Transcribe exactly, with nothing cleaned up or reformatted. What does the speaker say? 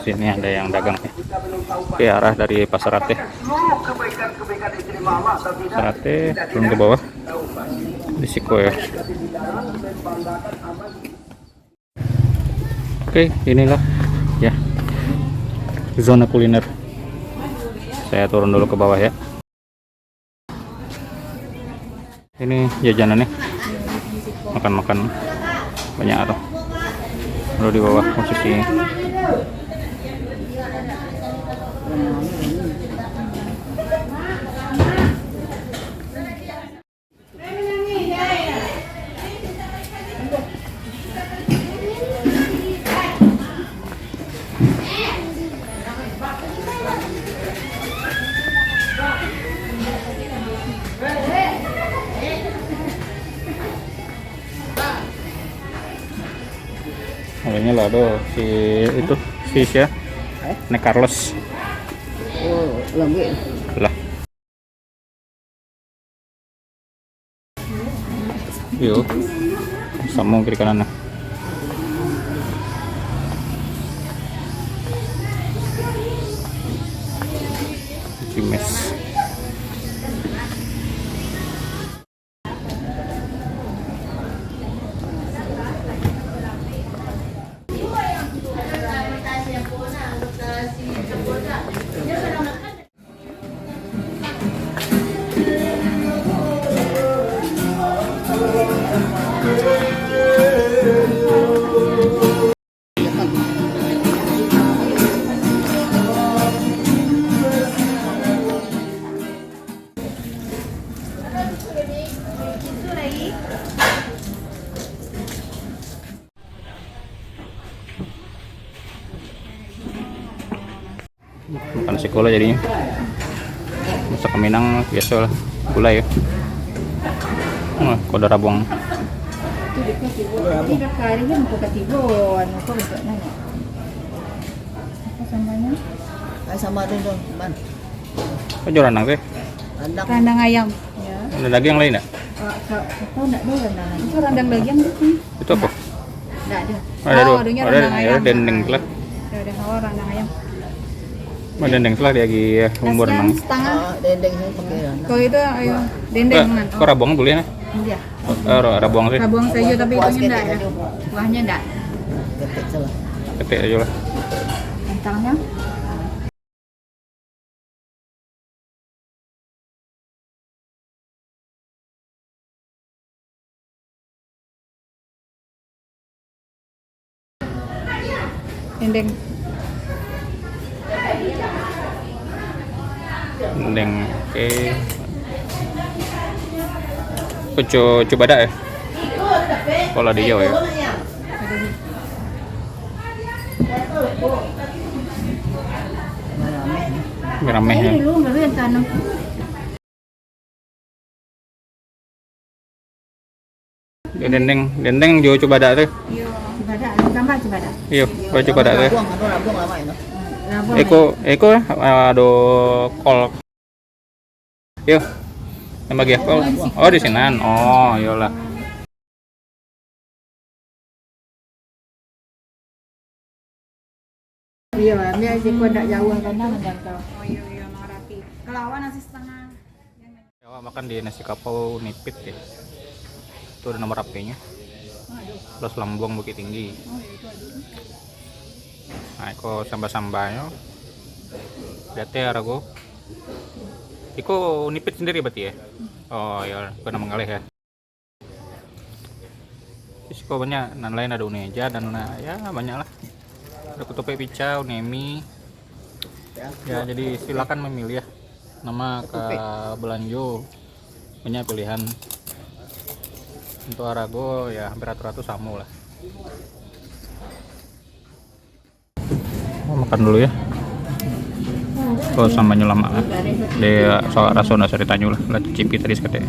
Sini ada yang dagang nih. Oke, arah dari Pasar Ateh. Pasar Ateh, turun ke bawah. Di siko ya. Oke, inilah ya zona kuliner. Saya turun dulu ke bawah ya. Ini jajanan nih. Makan-makan banyak tuh. Lalu di bawah posisinya. Makanya lah ada si itu, si sia? Eh? Nek Carlos. Oh, lambuik. Lah. Yo. Samo kiri kanan nah. Jimes. Makan siko lah jadinyo. Masakan Minang biaso lah, gulai yo. Wah, kok ado rabuang. Ini dah kari kan, muka katigo, anu, kok banyak nanya. Apa sambalnyo? Ah, sambal tu, tu, Man. Kok jual ranang teh? Ranang. Ranang ayam. Ya. Ada lagi yang lain tak? Ah, ka-, apa, ndak ada ranang. Itu ranang daging tu. Itu apa? Ndak ada. Ada tu. Oh, adanya ada, ranang ada ayam. Dendeng tu lah. Ada, ada. Oh, ranang ayam. Mana dendeng tu lah dia lagi, ya, bumbu ranang. Setengah. Ah, dendeng saya pakai ranang. Kalau itu, ayo, dendeng. Enggak, dengan, kok rabuang boleh nah? Iya. Oh, ra-, rabuang tu. Rabuang saja, tapi kuahnya enggak ada. Kuahnya enggak. Ketek saja lah. Ketek saja lah. Kentangnya. Dendeng. Dendeng, oke. Cucu, cubadak ya? Kalau di Jawa ya. Ramai ya. Yo, dendeng, dendeng jo cubadak tu. Iyo, cubadak, gambar cubadak. Iyo, cubadak tu. Rabuang, rabuang lama itu. Rabuang. Iko, iko, ah, ado kol. Yo. Yang bagi apa? Oh, di sinan. Oh, iyolah. Iyo, ambil siko ndak jauh kan, manjangkau. Oh, iyo, iyo, mangarati. Kalau awak nasi setengah. Awak makan di nasi kapau Nipit ya. Itu ada nomor H P-nya. Plus Lambuang Bukittinggi. Nah, iko samba-sambanyo. Lihat ya, rago. Iko Nipit sendiri berarti ya? Oh, ya, bukan nama ngalih ya. Siko banyak, nan lain ada uni eja dan uni, ya, banyak lah. Ada ketupat pica, uni mi. Ya, jadi silakan memilih ya. Nama ka belanjo, banyak pilihan. Untuk harago ya hampir rata-rata samo lah. Oh, makan dulu ya. Oh, sambalnyo lamak lah. Dia sawak raso nak cari tanyo lah. Lah cicipi tadi saketek.